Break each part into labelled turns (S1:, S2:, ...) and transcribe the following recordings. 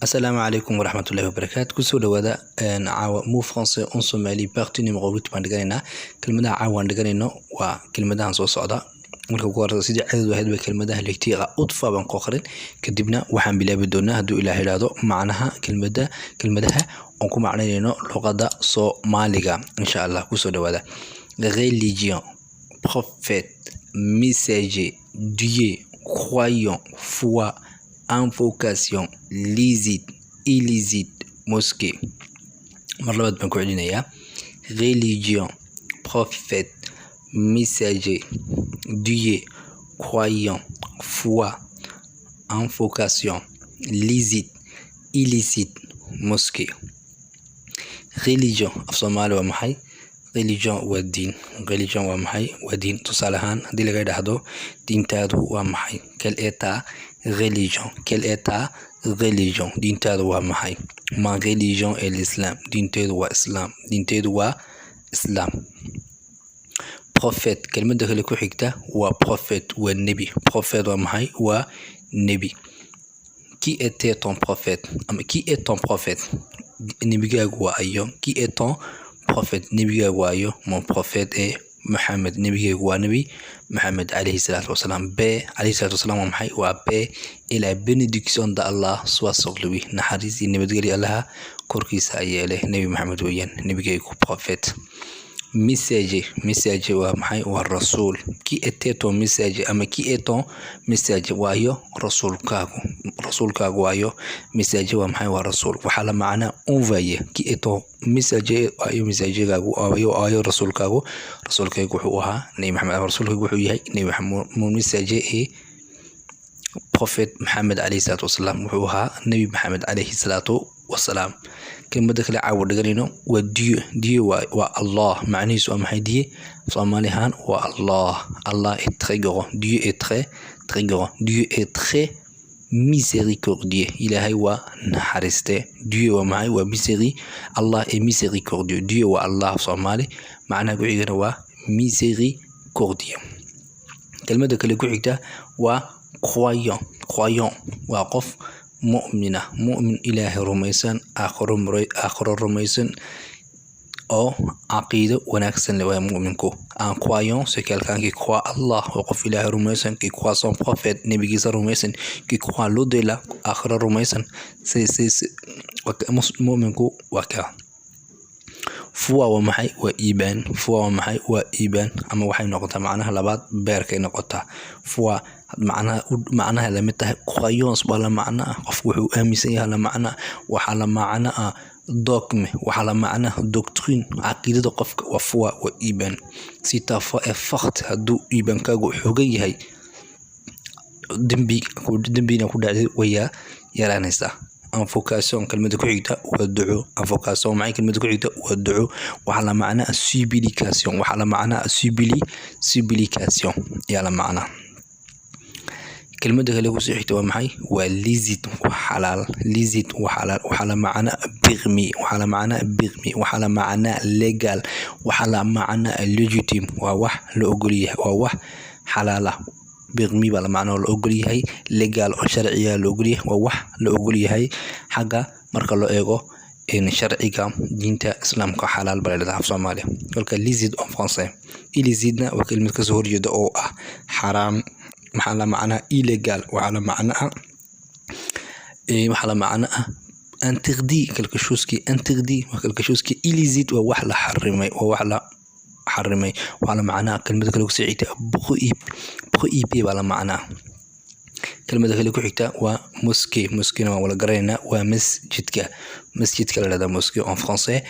S1: Asalaamu calaykum waraxmatullahi wabarakaatu. Kusoo dhawaada caawa mots français en Somali, partie numéro 8 baan dhiganaynaa. Kelmadaha caawa aan dhiganayno waa kelmadahan soo socda. Marka ugu horeysa, sidii caadadu ahayd, bay kelmadaha lecture udfa baan ku akhrin. Kadibna waxaan bilaabi doonaa, hadduu Ilaah idhaahdo, macnaha kelmada, kelmadaha oon ku macnaynayno luqadda Soomaaliga, insha Allah. Kusoo dhawaada: religion, prophète, messager, Dieu, croyant, foi, invocation, licite, illicite, mosquée. Mar labaad baan ku celinayaa: religion, prophète, messager, Dieu, croyant, foi, invocation, licite, illicite, mosquée. Religion af Soomaali waa maxay? Religion waa diin. Religion waa maxay? Waa diin. Tusaale ahaan, haddii laga idhaahdo "Diintaadu waa maxay?" Quelle est ta religion? Quelle est ta religion? Diintaadu waa maxay? Ma religion est l'islam. Diinteedu waa Islaam. Diinteedu waa Islaam. Prophète, kelmadda kale ku xigta waa prophète, waa nebi. Prophète waa maxay? Waa nebi. Qui était ton prophète? Ama qui est ton prophète? Nebigaagu waa ayo? Qui est ton prophète? Nebigaagu waa ayo? Mon prophète est Mohamed. Nebigaygu waa Nebi Maxamed calayhi salaatu wasalaam. Paix calayhi salaatu wasalaam waa maxay? Waa paix et la bénédiction d'Allah soit sur lui. Naxariis iyo nabadgelyo Allaha korkiisa ayeele. Nebi Maxamed weeyaan nebigaygu, prophète. Messager, messager waa maxay? Waa rasuul. Qui était ton messager? Ama qui est ton messager? Waayo rasuulkaagu? Rasuulkaagu waayo? Messager waa maxay? Waa rasuul. Waxaa la macnaa envoyé. Qui est ton messager? Waayo messagergaagu? Waayo rasuulkaagu? Rasuulkaygu wuxuu ahaa Nebi Maxamed, ama rasuulkaygu wuxuu yahay Nebi Maxamed. Mon messager est prophète Maxamed calayhi salaatu wasalaam. Wuxuu ahaa Nebi Maxamed calayhi salaatu wasalaam. Kelmadda kale caawa dhiganayno waa Dieu. Dieu waa Allah. Macnihiisu waa maxay? Dieu Soomaali ahaan waa Allah. Allah est très grand. Dieu est très très grand. Dieu est très miséricordieux. Ilaahay waa naxariiste. Dieu waa maxay? Waa Allah est miséricordieux. Dieu waa Allah Soomaali. Macnaha ku xigana waa miséricordieux. Kelmadda kale ku xigta waa croyant. Croyant waa qof mu'mina, mu'min Ilaahay rumaysan, aakhiro rumaysan oo caqiido wanaagsan leh waa mu'minku. Un croyant, c'est quelqu'un qui croit Allah, waa qof Ilaahay rumaysan, qui croit son prophète, nebigiisa rumaysan, qui croit l'au-delà, aakhiro rumaysan. Mu'minku waa kaa. Foi waa maxay? Waa iimaan. Foi waa maxay? Waa iimaan. Ama waxay noqotaa macnaha labaad, beerkay noqotaa. Foi macnaha macnaha lamid tahay croyance, baa la macno ah. Qofku wuxuu aaminsan yahay la macno ah. Waxaa la macno ah dogme, waxaa la macno ah doctrine. Caqiidada qofka waa foi, waa iimaan. Si ta foi est forte, hadduu iimaankaagu xoogan yahay, dembi dembina ku dhacday wayaa yaraanaysaa. Invocation, kelmadda ku xigta waa duco. Invocation maxay? Kelmadda ku xigta waa duco. Waxaa la macno ah supplication. Waxaa la macno ah supplication yaa la macnaa. Kelmadda kale kusoo xigta waa maxay? Waa licite, waa xalaal. Licite waa xalaal. Waxaa la macno permis. Waxaa la macno permis. Waxaa la macno légal. Waxaa la macno légitime. Waa wax la ogol yahay, waa wax xalaal ah. Permis baa la macno la ogol yahay, légal oo sharciga la ogol yahay. Waa wax la ogol yahay xagga marka loo eego sharciga diinta Islaamka. Xalaal baa la yidhahdaa af Soomaaliya kolka licite en français. Illicite-na waa kelmad kasoo horjeeda oo ah xaraam. Maxaa la macnaa illégal? Waxaa la macno ah interdit, quelque chose qui est interdit, waa quelque chose qui est illicite, waa wax la xarimay, waa wax la xarimay. Waxaa la macnaa kelmada kale kusii xigta prohibé baa la macnaa. Kelmada kale ku xigta waa mosquée. Mosquée-na waan wala garanaynaa, waa masjidka. Masjidka la dhahdaa mosquée en français.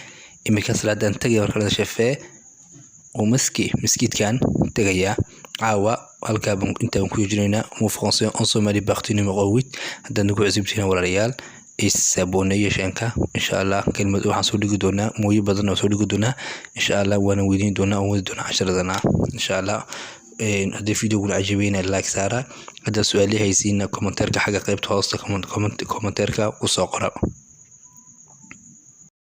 S1: Imika salaadan tagaya, marka la shafee oo mosquée, masjidkan tagayaa. Caawa halkaa baan intaan ku joojinaynaa mots français en Somali, partie numéro 8. Haddaad nagu cusubtihiin, walaalayaal, is-abonneeya chaîne-ka, insha Allah. Kelmad waxaan soo dhigi doonaa, mooyo badan oo soo dhigi doonaa, insha Allah. Waana weydiin doonaa oo wadi doonaa casharadana, insha Allah. Haddii videoguna cajabeyna, like saara. Haddaad su-aali haysiina, commentaire-ka xagga qaybta hoosta commentaire-ka kusoo qora.